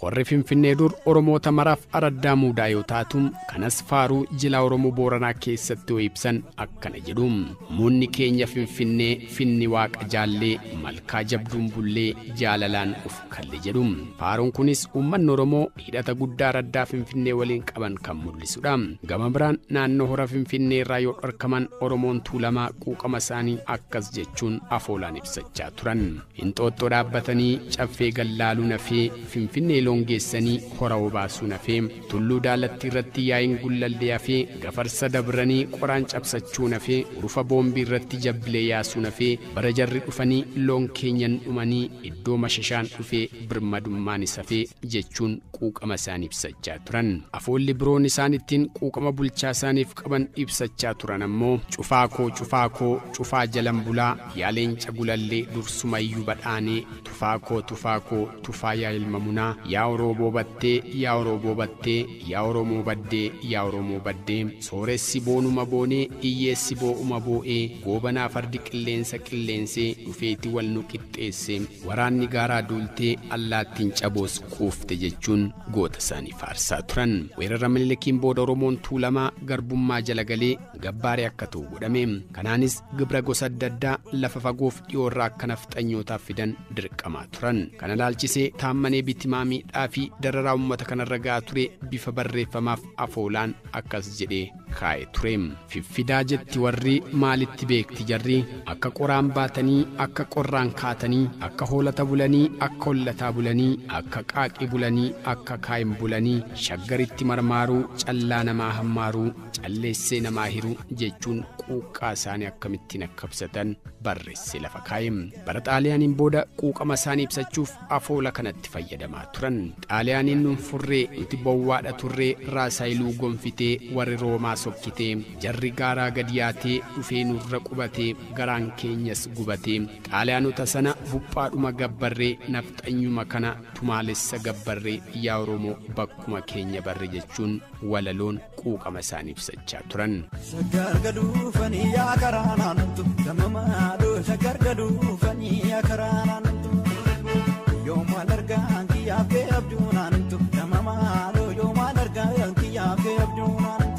Horri Finfinnee dur Oromoota maraaf araddaa muudaa yoo taatu, kanas faaruu jilaa Oromoo Booranaa keessatti yoo ibsan akkana jedhu. Muunni keenya Finfinnee finni waaqa jaallee malkaa jabduun bullee jaalalaan uf kalle jedhu. Faaruun kunis uummanni Oromoo hidhata guddaa araddaa Finfinnee waliin qaban kan mul'isudha. Gama biraan naannoo hora Finfinnee irraa yoo dhorkaman Oromoon Tuulamaa quuqama isaanii akkas jechuun afoolaan ibsachaa turan. Inxooxxoo dhaabbatanii caffee gallaaluu nafee Finfinnee loon geessanii hora obaasuu nafee tulluu daalatti irratti yaa'iin gullallee hafee gafarsa dabranii qoraan cabsachuu nafee urufa boombii irratti jabbilee yaasuu nafee bara jarri dhufanii loon keenyan dhumanii iddoo mashashaan dhufee birmadummaan isafee jechuun quuqama isaanii ibsachaa turan. Afoolli biroon isaan ittiin quuqama bulchaa isaaniif qaban ibsachaa turan ammoo cufaa koo cufaa koo cufaa jalan bulaa yaa leenca gulallee dursumayyuu badhaanee tufaa koo tufaa koo tufaa yaa ilma munaa yaa Oromoo battee yaa Oromoo battee yaa Oromoo baddee yaa Oromoo baddee sooressi boonuma boonee hiyyeessi boo'uma boo'ee goobanaa fardi qilleensa qilleensee dhufeeti wal nu qixxeessee waraanni gaaraa duultee allaattiin caboos quufte jechuun goota isaanii faarsaa turan. Weerara Minilikiin booda Oromoon Tuulamaa garbummaa jala galee gabbaaree akka ta'u godhame. Kanaanis gibira gosa adda addaa lafa fagoof dhiyoorraa akka nafxanyootaaf fidan dirqamaa turan. Kana laalchisee Taammanee Bitimaa miidhaa fi dararaa uummata kanarra ga'aa ture bifa barreeffamaaf afoolaan akkas jedhee kaa'ee ture. Fiffidaa jetti warri maalitti beekti jarri akka qoraan baatanii akka qorraan kaatanii akka hoolata bulanii akka hollataa bulanii akka qaaqii bulanii akka kaayin bulanii shaggaritti marmaaruu callaa namaa hammaaruu calleessee namaa hiruu jechuun quuqqaa isaanii akkamittiin akka ibsatan barreessee lafa kaa'e. Bara Xaaliyaaniin booda quuqama isaanii ibsachuuf afoola kanatti fayyadamaa turan. Xaaliyaaniin nun furree nuti bowwaadha turree raasaayiluu gonfitee warri Roomaa sokkitee jarri gaaraa gad yaatee dhufee nurra qubatee garaan keenyas gubatee Xaaliyaanota sana buphaadhuma gabbarree nafxanyuma kana tumaalessa gabbarree yaa Oromoo bakkuma keenya barre jechuun walaloon quuqama isaanii ibsachaa turan. Shaggar gaduufanii yaa karaa naannoo gamamaadhoo shaggar gaduufanii yaa karaa naannoo yoomaan argaan kiyyaaf kee abjuu naannoo gamamaadhoo yoomaan argaan kiyyaaf kee abjuu naannoo.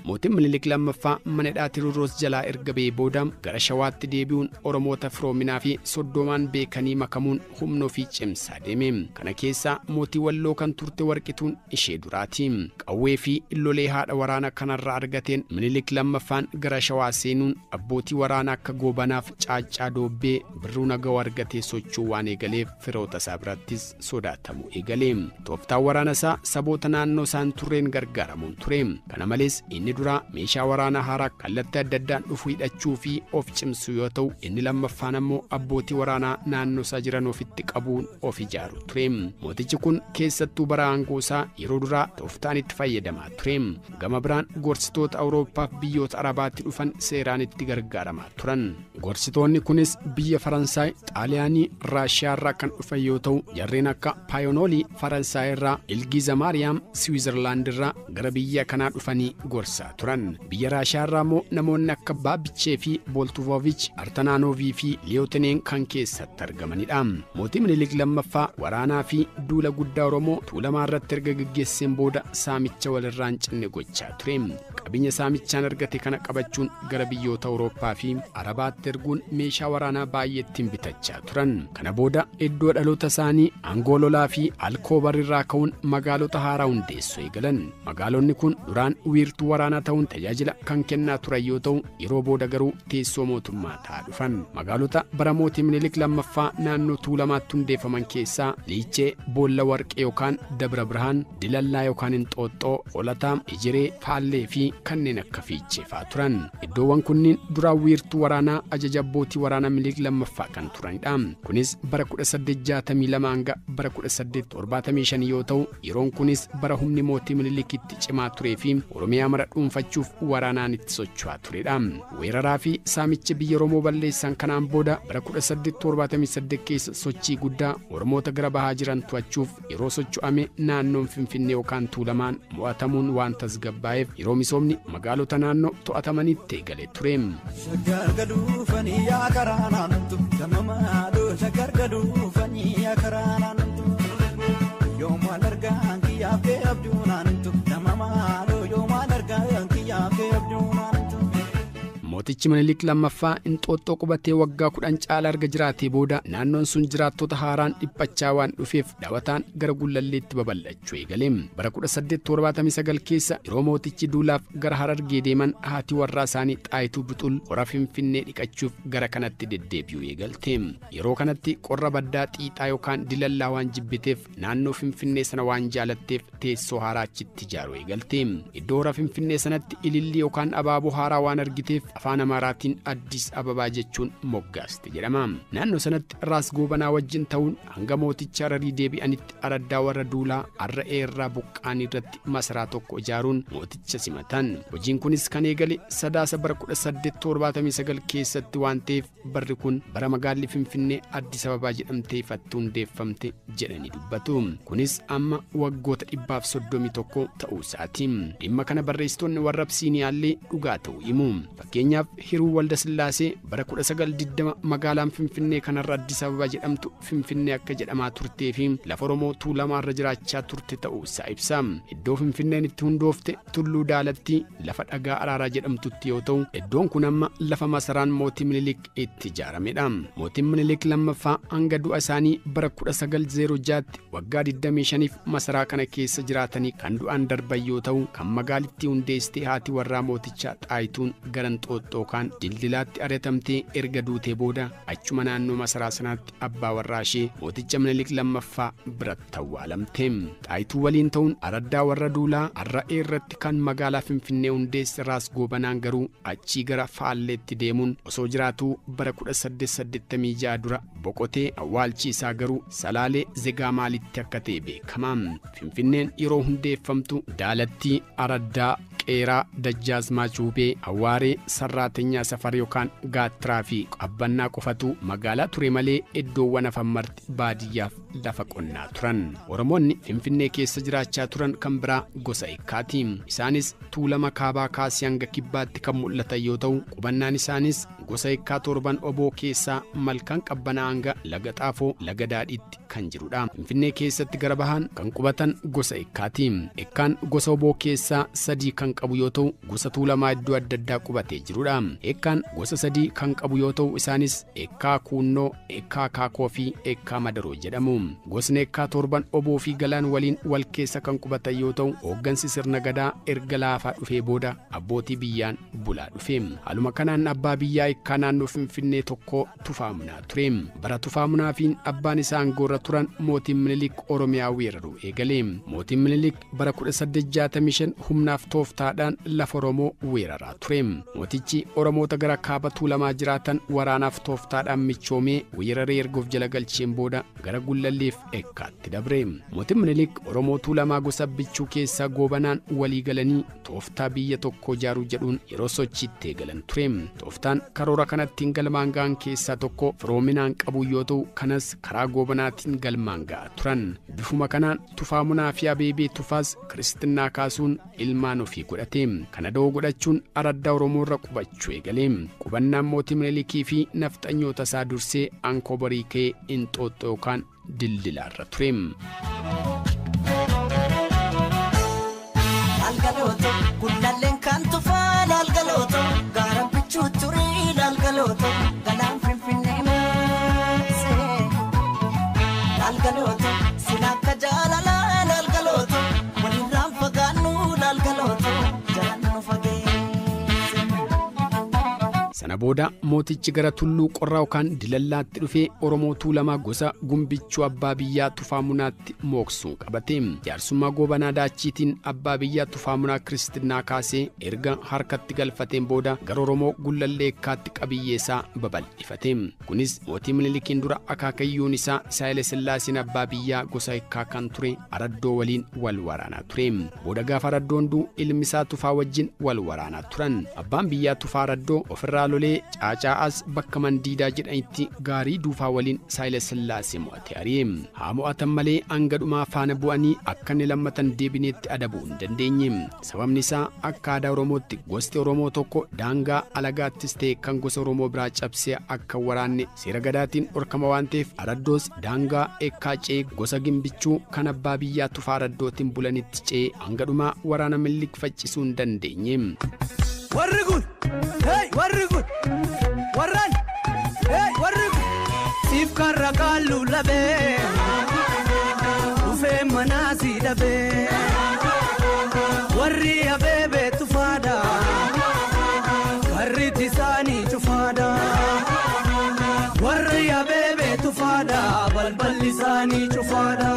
Mootiin Minilik lammaffaa mana hidhaa Tirurroos jalaa erga ba'ee booda gara Shawaatti deebi'uun Oromoota firoominaa fi soddomaan beekanii makamuun humna ofii cimsaa deeme. Kana keessaa mootii Walloo kan turte Warqituun ishee duraati. Qawwee fi lolee haadha waraana kanarraa argateen Minilik lammaffaan gara Shawaa seenuun abbootii waraanaa akka Goobanaaf Caaccaa Doobbee Birruu Nagawoo argatee socho'uu waan eegaleef firoota isaa birattis sodaatamuu eegale. Tooftaan waraana isaa saboota naannoo isaan turreen gargaaramuun ture. Kana malees inni meeshaa waraanaa haaraa kallattii adda addaan dhufu hidhachuu fi of cimsuu yoo ta'u inni lammaffaan ammoo abbootii waraanaa naannoo isaa jiran ofitti qabuun of ijaaru ture. Mootichi kun keessattuu bara aangoo isaa yeroo duraa tooftaan itti fayyadamaa ture. Gama biraan gorsitoota Awurooppaaf biyyoota Arabaatti dhufan seeraan itti gargaaramaa turan. Gorsitoonni kunis biyya Faransaay, Xaaliyaanii, Raashiyaa irraa kan dhufan yoo ta'u jarreen akka Paayonoolii Faransaay irraa, Ilgiza Maariyaam Siwiizerlaand irraa gara biyya kanaa dhufanii gorsaa turan. Biyya Raashiyaa irraa immoo namoonni akka Baabichee fi Boltuvoovich, Artanaanoovii fi Liyootineen kan keessatti argamanidha. Mootii Minilik lammaffaa waraanaa fi duula guddaa Oromoo Tuulamaa irratti erga gaggeesseen booda saamicha walirraa hin cinne gochaa ture. Qabeenya saamichaan argate kana qabachuun gara biyyoota Awurooppaa fi Arabaatti erguun meeshaa waraanaa baay'ee ittiin bitachaa turan. Kana booda iddoo dhaloota isaanii aangoo lolaa fi alkoobar irraa ka'uun magaalota haaraa hundeessuu eegalan. Magaalonni kun duraan wiirtuu waraanaa ta'uun tajaajila kan kennaa turan yoo ta'u yeroo booda garuu teessoo mootummaa ta'aa dhufan. Magaalota bara mootii Minilik lammaffaa naannoo Tuulamaatti hundeeffaman keessaa Liichee, Boolla Warqee yookaan Dabra Birhaan, Dilallaa yookaan Inxooxxoo, Holataa, Ejiree, Faallee fi kanneen akka Fiichee fa'aa turan. Iddoowwan kunniin duraan wiirtuu waraanaa ajaja abbootii waraanaa Minilik lammaffaa kan turanidha. Kunis bara 1862 hanga bara 1875 yoo ta'u yeroon kunis bara humni mootii Minilikitti cimaa turee fi Oromiyaa mara dhuunfachuuf waraanaan itti socho'aa turedha. Weeraraa fi saamicha biyya Oromoo balleessan kanaan booda bara 1878 keessa sochii guddaa Oromoota gara bahaa jiran to'achuuf yeroo socho'ame naannoon Finfinnee yookaan Tuulamaan mo'atamuun waan tasgabbaa'eef yeroo misoomni magaalota naannoo to'atamanitti eegalee ture. Shaggar gaduufanii yaa karaa naannoo gamamaadhoo shaggar gaduufanii yaa karaa naannoo. Mootichi Minilik lammaffaa Inxooxxoo qubatee waggaa 10 caalaa erga jiraatee booda naannoon sun jiraattota haaraan dhiphachaa waan dhufeef dawataan gara Gullalleetti babal'achuu eegale. Bara 1879 keessa yeroo mootichi duulaaf gara Harargee deeman haati warraa isaanii Xaayituu Bixul hora Finfinnee dhiqachuuf gara kanatti deddeebi'uu eegalte. Yeroo kanatti qorra baddaa xiixaa yookaan dilallaa waan jibbiteef naannoo Finfinnee sana waan jaalatteef teessoo haaraa achitti ijaaruu eegalte. Iddoo hora Finfinnee sanatti ililli yookaan abaaboo haaraa waan argiteef afaan Amaaraatiin Addis Ababaa jechuun moggaaste jedhama. Naannoo sanatti Raas Goobanaa wajjin ta'uun hanga mooticha Hararii deebi'anitti araddaa warra duulaa Arra'ee irraa buqqaan irratti masaraa tokko ijaaruun mooticha simatan. Hojiin kunis kan eegale Sadaasa bara 1879 keessatti waan ta'eef barri kun bara magaalli Finfinnee Addis Ababaa jedhamtee ifatti hundeeffamte jedhanii dubbatu. Kunis amma waggoota 131 ta'uu isaati. Dhimma kana barreessitoonni warra Absiiniyaallee dhugaa ta'uu himu. Fakkeenyaaf Hiruu Walda Sillaasee bara 1920 magaalaan Finfinnee kanarra Addis Ababaa jedhamtu Finfinnee akka jedhamaa turtee fi lafa Oromoo Tuulamaa irra jiraachaa turte ta'uu isaa ibsa. Iddoo Finfinneen itti hundoofte Tulluu Daalatti lafa dhagaa Araaraa jedhamtutti yoo ta'u iddoon kun amma lafa masaraan mootii Minilik itti ijaaramedha. Mootiin Minilik lammaffaa hanga du'a isaanii bara 1906tti waggaa 25f masaraa kana keessa jiraatanii kan du'an darban yoo ta'u kan magaalittii hundeessite haati warraa mootichaa Xaayituun gara Inxooxxoo kaan Dildilaatti ari'atamtee erga duutee booda achuma naannoo masaraa sanaatti abbaa warraa ishee mooticha Minilik lammaffaa biratti awwaalamte. Xaayituu waliin ta'uun araddaa warra duulaa Arra'ee irratti kan magaalaa Finfinnee hundeesse Raas Goobanaan garuu achii gara Faalleetti deemuun osoo jiraatuu bara 1886 dura boqotee awwaalchi isaa garuu Salaalee Zegaa maalitti akka ta'e beekama. Finfinneen yeroo hundeeffamtu Daalattii, Araddaa, Qeeraa, Dajjaazmaach Wuubee, Awwaaree, Sarraatenyaa Safar yookaan Gaattiraa fi Qabbannaa qofatu magaalaa ture malee iddoowwan hafan marti baadiyyaaf lafa qonnaa turan. Oromoonni Finfinnee keessa jiraachaa turan kan biraa gosa Ekkaati. Isaanis Tuulama kaabaa kaasee hanga kibbaatti kan mul'atan yoo ta'u qubannaan isaanis gosa Ekkaa torban oboo keessaa malkaan Qabbanaa hanga laga Xaafoo laga Daadhiitti kan jirudha. Finfinnee keessatti gara bahaan kan qubatan gosa Ekkaati. Ekkaan gosa oboo keessaa 3 kan qabu yoo ta'u gosa Tuulamaa iddoo adda addaa qubatee jirudha. Ekkaan gosa 3 kan qabu yoo ta'u isaanis Ekkaa Kuunnoo, Ekkaa Kaakoo fi Ekkaa Madaroo jedhamu. Gosni Ekkaa torban oboo fi galaan waliin wal keessa kan qubatan yoo ta'u hooggansi sirna gadaa erga laafaa dhufee booda abbootii biyyaan bulaa dhufe. Haaluma kanaan abbaa biyyaa Ekkaa naannoo Finfinnee tokko Tufaamunaa ture. Bara Tufaamunaa fi abbaan isaa aangoorra turan mootiin Minilik Oromiyaa weeraruu eegale. Mootiin Minilik bara 1865 humnaaf tooftaadhaan lafa Oromoo weeraraa ture. Mootichi Oromoota gara kaaba Tuulamaa jiraatan waraanaaf tooftaadhaan michoomee weeraree erga of jala galcheen booda gara Gullalleef Ekkaatti dabre. Mootiin Minilik Oromoo Tuulamaa gosa Bichuu keessaa Goobanaan walii galanii tooftaa biyya tokko ijaaruu jedhuun yeroo sochiitti eegalan ture. Tooftaan karoora kanattiin galmaan ga'an keessaa tokko firoominaan qabu yoo ta'u kanas karaa Goobanaatiin galmaan ga'a turan. Bifuma kanaan Tufaamunaa fi Abeebee Tufaas kiristinnaa kaasuun ilmaan ofii godhate. Kana da'oo godhachuun araddaa Oromoo irra qubachuu eegale. Qubannaan mootii Minilikii fi nafxanyoota isaa dursee Ankoborii ka'ee Inxooxxoo yookaan Dildilaarra ture. Algalooto Gullalleen kan tufaa laalgalooto gaara bichuu turii laalgalooto galaan Finfinnee maasee laalgalooto sila akka jaalalaa laalgalooto walirraan fagaannu laalgalooto jaalannu fageesse. Sana booda mootichi gara Tulluu Qorraa yookaan Dilallaatti dhufee Oromoo Tuulamaa gosa Gumbichuu abbaa biyyaa Tufaamunaatti mooksuun qabate. Jaarsummaa Goobanaa Daachiitiin abbaa biyyaa Tufaamunaa kiristinnaa kaasee erga harkatti galfateen booda gara Oromoo Gullallee Ekkaatti qabiyyee isaa babal'ifate. Kunis mootii Minilikiin dura akaakayyuun isaa Saayile Sillaaseen abbaa biyyaa gosa Ekkaa kan ture Araddoo waliin wal waraanaa ture. Booda gaafa Araddoon du'u ilmi isaa Tufaa wajjin wal waraanaa turan. Abbaan biyyaa Tufaa Araddoo ofirraa lolee Caacaa'as bakka Mandiidaa jedhanitti gaarii duufaa waliin Saayile Sillaasee mo'ate ari'e. Haa mo'atan malee hanga dhumaa faana bu'anii akka inni lammatan deebineetti adabuu hin dandeenye. Sababni isaa akka aadaa Oromootti gosti Oromoo tokko daangaa alagaattis ta'e kan gosa Oromoo biraa cabsee akka waraanne seera gadaatiin dhorkama waan ta'eef Araddoos daangaa Ekkaa ce'ee gosa Gimbichuu kan abbaa biyyaa Tufaa Araddootiin bulanitti ce'ee hanga dhumaa waraana Minilik faccisuu hin dandeenye. Warri kun hey warri kun warraan hey warri kun siif karra kaallu labee dhufee manaa si dhabee warri abeebee tufaadha karri tisaanii cufaadha warri abeebee tufaadha balballi isaanii cufaadha.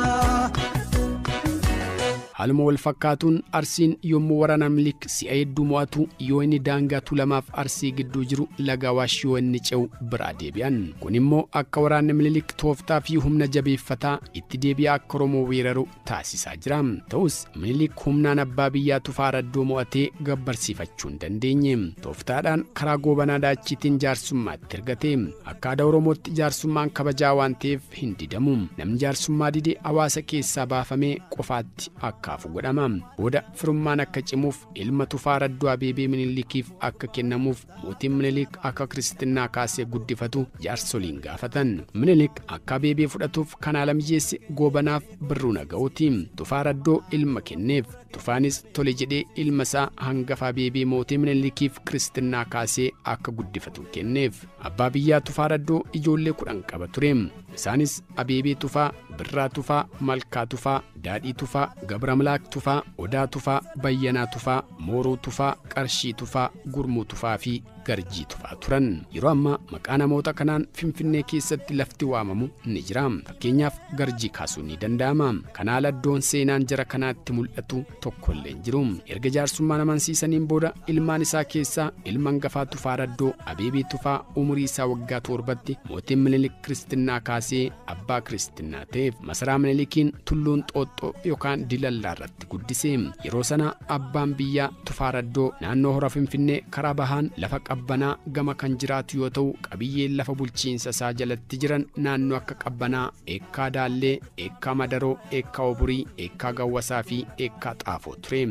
Haaluma wal fakkaatuun Arsiin yommuu waraana Minilik si'a hedduu mo'atu yoo inni daangaa Tuulamaaf Arsii gidduu jiru laga Awaash yoo inni ce'u biraa deebi'an. Kun immoo akka waraanni Minilik tooftaa fi humna jabeeffataa itti deebi'aa akka Oromoo weeraru taasisaa jira. Ta'us Minilik humnaan abbaa biyyaa Tufaa Raddoo mo'atee gabbarsiifachuu hin dandeenye. Tooftaadhaan karaa Goobanaa Daachiitiin jaarsummaatti ergate. Akka aadaa Oromootti jaarsummaan kabajaa waan ta'eef hin didamu. Namni jaarsummaa dide hawaasa keessaa baafamee qofaatti akka godhama. Booda firummaan akka cimuuf ilma Tufaa Raddoo Abeebee Minilikiif akka kennamuuf mootiin Minilik akka kiristinnaa kaasee guddifatu jaarsoliin gaafatan. Minilik akka Abeebee fudhatuuf kan haala mijeesse Goobanaaf Birruu Naga'ooti. Tufaa Raddoo ilma kenneef. Tufaanis tole jedhee ilma isaa hangafa Abeebee mootii Minilikiif kiristinnaa kaasee akka guddifatu kenneef. Abbaa biyyaa Tufaa Raddoo ijoollee 10 qaba ture. Isaanis Abeebee Tufaa, Birraa Tufaa, Malkaa Tufaa, Daadhii Tufaa, Gabra Malaak Tufaa, Odaa Tufaa, Bayyanaa Tufaa, Mooruu Tufaa, Qarshii Tufaa, Gurmuu Tufaa fi Garjii Tufaa turan. Yeroo ammaa maqaa namoota kanaan Finfinnee keessatti lafti waamamu ni jira. Fakkeenyaaf Garjii kaasuun ni danda'ama. Kana ala iddoon seenaan jara kanaatti mul'atu tokkollee hin jiru. Erga jaarsummaan amansiisaniin booda ilmaan isaa keessaa ilma hangafaa Tufaa Raddoo Abeebee Tufaa umurii isaa waggaa 7tti mootiin Minilik kiristinnaa kaasee abbaa kiristinnaa ta'eef masaraa Minilikiin tulluun Xooxxoo yookaan Dilallaa irratti guddise. Yeroo sana abbaan biyyaa Tufaa Raddoo naannoo hora Finfinnee karaa bahaan lafa Qabbanaa gama kan jiraatu yoo ta'u qabiyyeen lafa bulchiinsa isaa jalatti jiran naannoo akka Qabbanaa, Eekkaa Daallee, Eekkaa Madaroo, Eekkaa Oburii, Eekkaa Gawwasaa fi Eekkaa Xaafoo ture.